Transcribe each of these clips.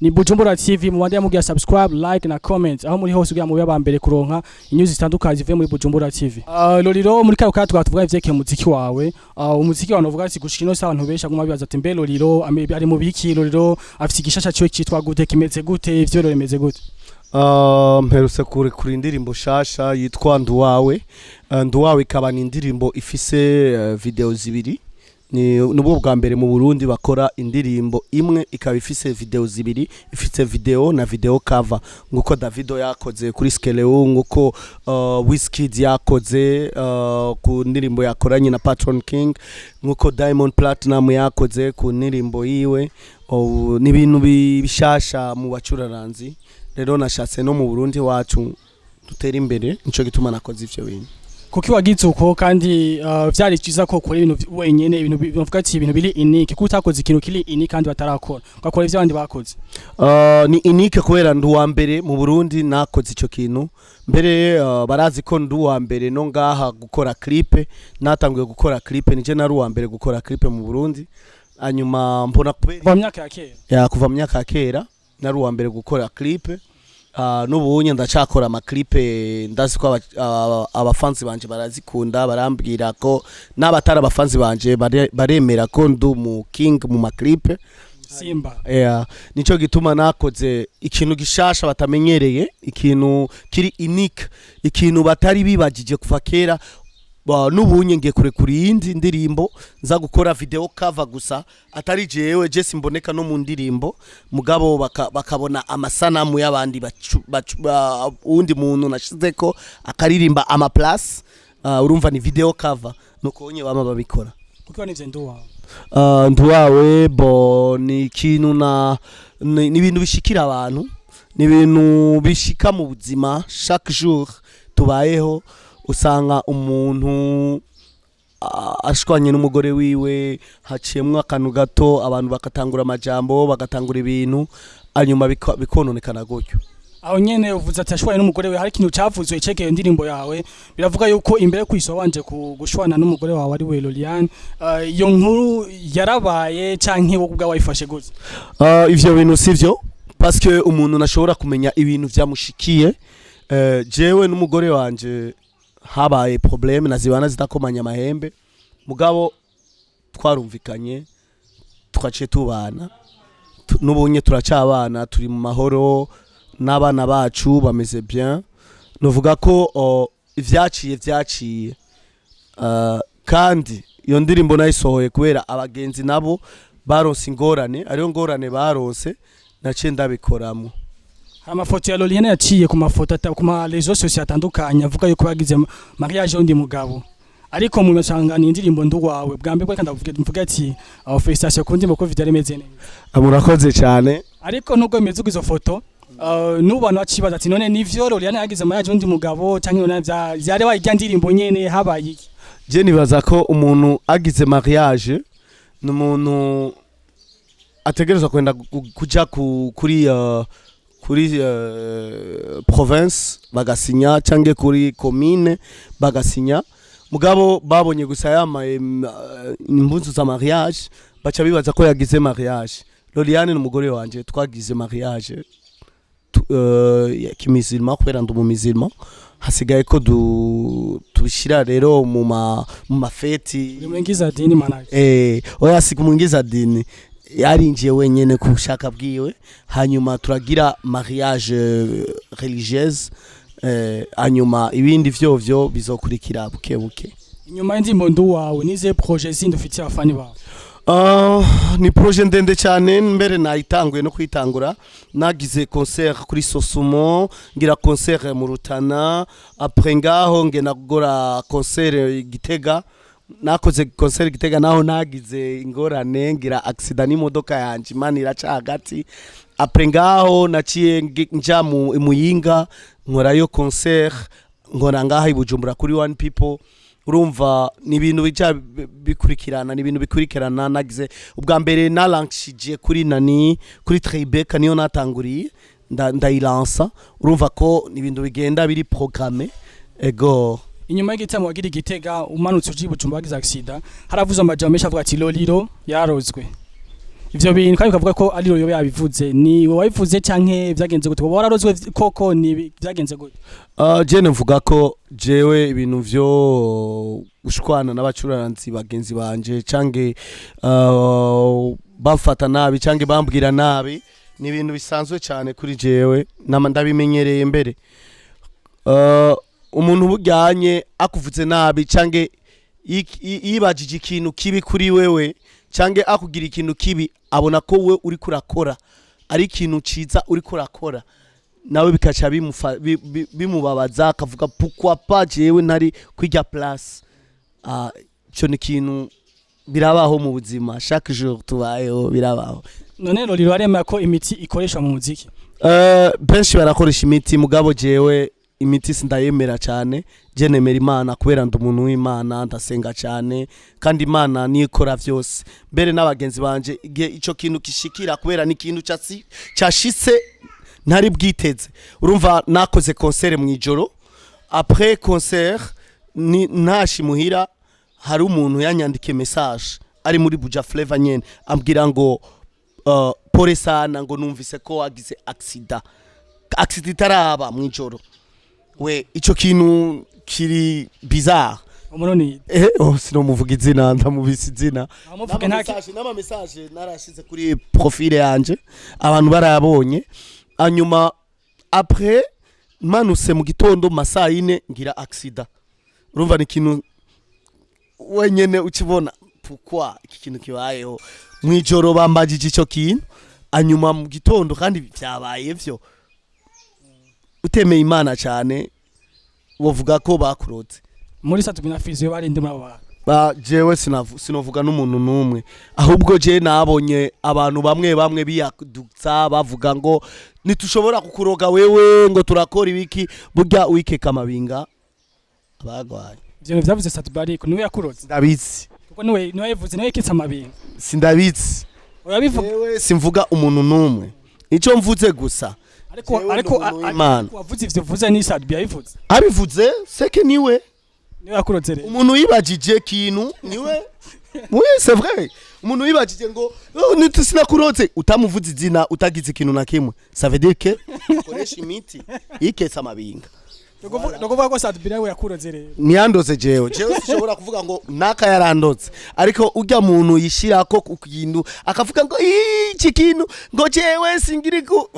Ni Bujumbura TV. Mubandanye mugira subscribe, like na comment aho muri hose kugira mube aba mbere kuronka inyuzi zitandukanye zivuye muri Bujumbura TV. Lolilo, muri kano kanya tuvuga ivyerekeye umuziki wawe. Umuziki wawe novuga ati gushika ino saha abantu benshi aguma bibaza ati: "Mbe Lolilo ari mu biki? Lolilo afite igishasha ciwe citwa gute? Kimeze gute? Ivyo rero bimeze gute?" Mperutse kurekura indirimbo shasha yitwa Nduwawe. Nduwawe ikaba ni indirimbo ifise video zibiri. Ni nubwo bwa mbere mu Burundi bakora indirimbo imwe ikaba ifise video zibiri, ifise video na video cover, nguko Davido yakoze kuri Skeleu, nguko Wizkid yakoze ku ndirimbo yakoranye na Patron King, nguko Diamond Platnumz yakoze ku ndirimbo yiwe. Oh, ni ibintu bishasha mu bacuraranzi. Rero nashatse no mu Burundi wacu dutera imbere, nico gituma nakoze ivyo bintu. Kuki wagize uko? Kandi vyari vyiza ko ukora ibintu wenyene, ibintu bavuga ati ibintu biri unique. Kuko utakoze ikintu kiri unique kandi batarakora, ugakora ivyo abandi bakoze? Ni unique kubera ndi uwa mbere mu Burundi nakoze ico kintu. Mbere barazi ko ndi uwa mbere no ngaha gukora clip. Natanguye gukora clip, nije nari uwa mbere gukora clip mu Burundi. Hanyuma mbona kubera Kuva mu myaka ya kera? Ya, kuva mu myaka ya kera nari uwa mbere gukora clip. N'ubunye ndacakora ama clip. Ndazi ko abafanzi banje barazikunda, barambwira ko n'abatari abafanzi banje baremera ko ndi umu king mu ma clip. Simba. Yeah, nico gituma nakoze ikintu gishasha batamenyereye, ikintu kiri unique, ikintu batari bibagije kuva kera. N'ubunye ngiye kurekura iyindi ndirimbo nza gukora video cover gusa, atari jewe, je simboneka no mu ndirimbo, mugabo bakabona amasanamu y'abandi uwundi muntu nashizeko akaririmba ama place. Urumva ni video cover, nuko onye bama babikora. Kuki wanivye Nduwawe? Nduwawe bo ni ikintu na ni ibintu bishikira abantu, ni ibintu bishika mu buzima chaque jour tubayeho. Usanga umuntu ashwanye n'umugore wiwe, haciyemwo akantu gato, abantu bagatangura amajambo, bagatangura ibintu, hanyuma bikononekana gutyo. Aho nyene uvuze ati ashwanye n'umugore we, hari ikintu cavuzwe cegeye indirimbo yawe. Biravuga yuko imbere yo kwisoba wanje gushwana n'umugore wawe ari we Loliane. Iyo nkuru yarabaye canke wowe ubwawe wayifashe gute? Ivyo bintu sivyo, parce que umuntu nashobora kumenya ibintu vyamushikiye. Jewe n'umugore wanje habaye problème nazibana zidakomanya amahembe, mugabo twarumvikanye, twaciye tubana. N'ubunye turacabana, turi mu mahoro n'abana bacu bameze bien. Novuga ko ivyaciye vyaciye. Kandi iyo ndirimbo nayisohoye kubera abagenzi nabo baronse ingorane, ariyo ngorane baronse naciye ndabikoramo. Hari amafoto ya Loliane yaciye ku mafoto ku ma réseaux sociaux atandukanye avuga yuko bagize mariage y'undi mugabo, ariko mu masanga ni indirimbo Nduwawe. Bwa mbere kandi ndavuga mvuga ati aho félicitations ku ndirimbo, ko video imeze neza. Murakoze cyane. Ariko nubwo bimeze uko, izo foto n'ubu bantu bacibaza ati: "None nivyo, Loliane yagize mariage y'undi mugabo, canke none vyari wayirya ndirimbo nyene? Habaye iki?" Je nibaza ko umuntu agize mariage ni umuntu ategerezwa kwenda kuja kuri province bagasinya, canke kuri commune bagasinya. Mugabo babonye gusa yamaye impuzu za mariage, baca bibaza ko yagize mariage. Loliane ni umugore wanje, twagize mariage ya kimizilma kubera ndi umumizilma. Hasigaye ko tubishira rero mu mafeti. Ulimwingiza dini manake? Oya, si kumwingiza dini, yarinjiye wenyene ku bushaka bwiwe. Hanyuma turagira mariage religieuse, hanyuma ibindi vyovyo bizokurikira buke buke. Inyuma y'indirimbo Nduwawe, nize projet zindi ufitiye abafani bawe? Ni projet ndende cyane. Mbere nayitanguye no kwitangura, nagize concert kuri Sosumo, ngira concert mu Rutana, après ngaho ngenda gukora concert i Gitega. Nakoze concert i Gitega, naho nagize ingorane, ngira accident n'imodoka yanje, Imana iraca hagati. Après ngaho naciye nja mu Muyinga, nkorayo concert, nkora ngaha i Bujumbura kuri One People. Urumva ni ibintu bija bikurikirana, ni ibintu bikurikirana. Nagize ubwa mbere nalanshije kuri nani, kuri Tribeca, niyo natanguriye ndayilansa. Urumva ko ni ibintu bigenda biri programmé, ego. Inyuma y'igitaramo wagira Igitega, umanutse uji Bujumbura wagize accident, haravuze amajambo menshi avuga ati: "Lolilo yarozwe." Ivyo bintu kandi ukavuga ko ari Lolilo yabivuze, ni wowe wabivuze canke vyagenze gute? Wowe wararozwe koko? Ni vyagenze gute? Je mvuga ko jewe ibintu vyo gushwana n'abacuraranzi bagenzi banje canke bamfata nabi canke bambwira nabi ni ibintu bisanzwe cyane kuri jewe, nama ndabimenyereye. Mbere umuntu bujyanye akuvuze nabi canke yibajije ikintu kibi kuri wewe canke akugira ikintu kibi, abona ko we uri kurakora ari ikintu ciza uri kurakora, nawe bikaca bimubabaza, akavuga: "Pourquoi pas jewe ntari kwirya place?" Ico ni ikintu birabaho mu buzima, chaque jour tubayeho birabaho. None Lolilo aremera ko imiti ikoreshwa mu muziki? Benshi barakoresha imiti, mugabo jewe imiti sindayemera cyane. Je nemera Imana kubera ndi umuntu w'Imana, ndasenga cyane kandi Imana niyo ikora vyose. Mbere n'abagenzi banje, igihe ico kintu gishikira, kubera ni ikintu cashitse ntari bwiteze. Urumva, nakoze concert mu ijoro, après concert ni ntashi muhira, hari umuntu yanyandikiye message ari muri Buja Flavor nyene, ambwira ngo "Pole sana," ngo "numvise ko wagize accident." Accident itaraba mu ijoro. We, ico kintu kiri bizarre. Umuntu ni Oh, sinomuvuga izina, ndamubise izina. Amuvuge nta N'ama message narashize kuri profile yanje, abantu barabonye. Hanyuma après manuse mu gitondo mu masaa 4 ngira accident. Urumva, ni ikintu wenyene ukibona, pourquoi iki kintu kibayeho mwijoro? Bambajije ico kintu, hanyuma mu gitondo kandi vyabaye vyo. Utemeye Imana cyane wovuga ko bakurotse. Muri Sat-B na Fizzo barinde muri abo bantu? Ba jewe sinovuga n'umuntu n'umwe, ahubwo je nabonye abantu bamwe bamwe biyadutsa bavuga ngo ntitushobora kukuroga wewe, ngo turakora ibiki. Burya wikeka amabinga abagwaye. Ivyo bintu vyavuze Sat-B, ariko niwe yakurotse? Ndabizi. Kuko niwe yavuze, niwe yakitse amabinga. Sindabizi. Urabivuga. Jewe simvuga umuntu n'umwe, ico mvuze gusa Ariko jewe ariko ndi umuntu w'Imana. Ariko wavuze ivyo uvuze ni Sat-B yabivuze. Abivuze seke niwe. Niwe yakurotse rero. Umuntu yibajije kintu niwe. Oui, c'est vrai, umuntu yibajije ngo: "Oh, sinakurotse," utamuvuze izina, utagize ikintu na kimwe, ça veut dire que ukoresha imiti yikesa amabinga. Nukuvuga ko Sat-B nawe yakurotse rero. Ntiyandoze jewe. Jewe sinshobora kuvuga ngo naka yarandotse, ariko urya muntu yishirako ku kintu akavuga ngo iki kintu ngo jewe singiri ku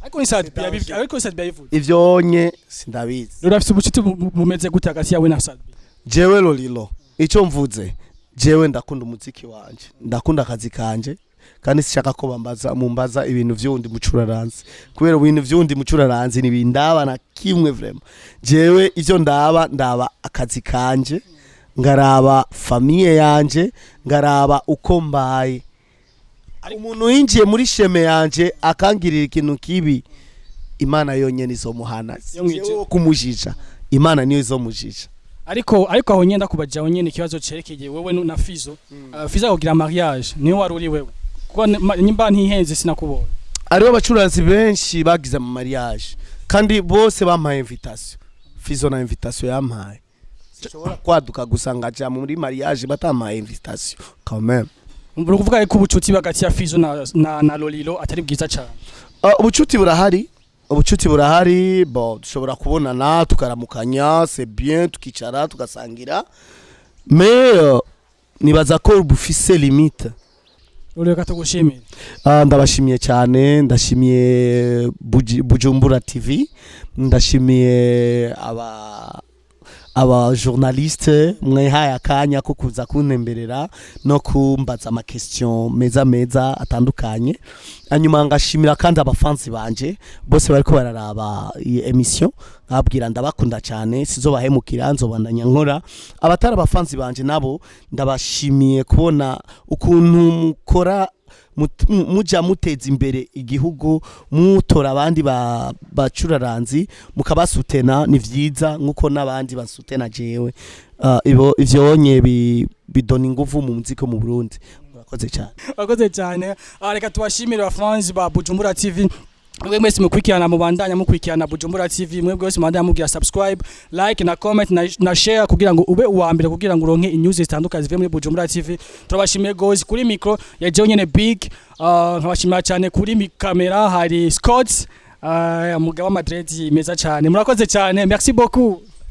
Ariko ni Sat-B yabivuze, ariko ni Sat-B yabivuze. Ivyo nye sindabizi. Rero afise ubucuti bumeze gute hagati yawe na Sat-B? Jewe Lolilo, icyo mvuze, jewe ndakunda umuziki wanje, ndakunda akazi kanje, kandi sishaka ko bambaza mumbaza ibintu vy'undi mucuraranzi, kubera ibintu vy'undi mucuraranzi ntibindaba na kimwe vraiment. Jewe ivyo ndaba, ndaba akazi kanje, ngaraba famille yanje, ngaraba uko mbaye. Umuntu yinjiye muri chemin yanje akangirira ikintu kibi, Imana yonyene izomuhana. Yo mw'ijuru. Jewe wo kumujija, Imana niyo izomujija. Ariko aho nyenda kubaja, aho nyene ikibazo cerekeye wewe na Fizzo. Fizzo akugira mariage, niwe wari uri wewe? Kuko nimba ntihenze sinakubonye. Hariho abacuranzi benshi bagize ama mariage kandi bose bampaye invitation. Fizzo na invitation yampaye. Sinshobora kwaduka gusa ngaja muri mariage batampaye invitation quand même. Uri kuvuga ko ubucuti hagati ya Fizzo na Lolilo atari bwiza cyane? Ubucuti burahari, ubucuti burahari. Bon, dushobora kubonana tukaramukanya, c'est bien, tukicara tugasangira, mais nibaza ko bufise limite. Reka tugushimire. Ndabashimiye cyane, ndashimiye Bujumbura TV, ndashimiye aba journaliste mwihaye akanya ko kuza kuntemberera no kumbaza ama question meza meza atandukanye. Hanyuma ngashimira kandi abafansi banje bose bariko bararaba iyi émission, nkabwira ndabakunda cyane, sizobahemukira, nzobandanya nkora. Abatari abafansi banje nabo ndabashimiye kubona ukuntu mukora, muja muteza imbere igihugu, mutora abandi bacuraranzi mukabasutena. Ni vyiza nkuko n'abandi basutena jewe. Ibo ivyonye bidona inguvu mu muziki wo mu Burundi. Murakoze cyane. Wakoze cyane. Reka tubashimire abafansi ba Bujumbura TV. Mwe mwese mukurikirana, mubandanya mukurikirana Bujumbura TV, mwe mwese mubandanya mugira subscribe, like na comment na share kugira ngo ube uwa mbere, kugira ngo uronke news zitandukanye zivuye muri Bujumbura TV. Turabashimiye gose. Kuri micro ya jewe nyene Big, nkabashimira cyane. Kuri kamera hari Scott, umugabo wa Madrid meza cyane. Murakoze cyane, merci beaucoup.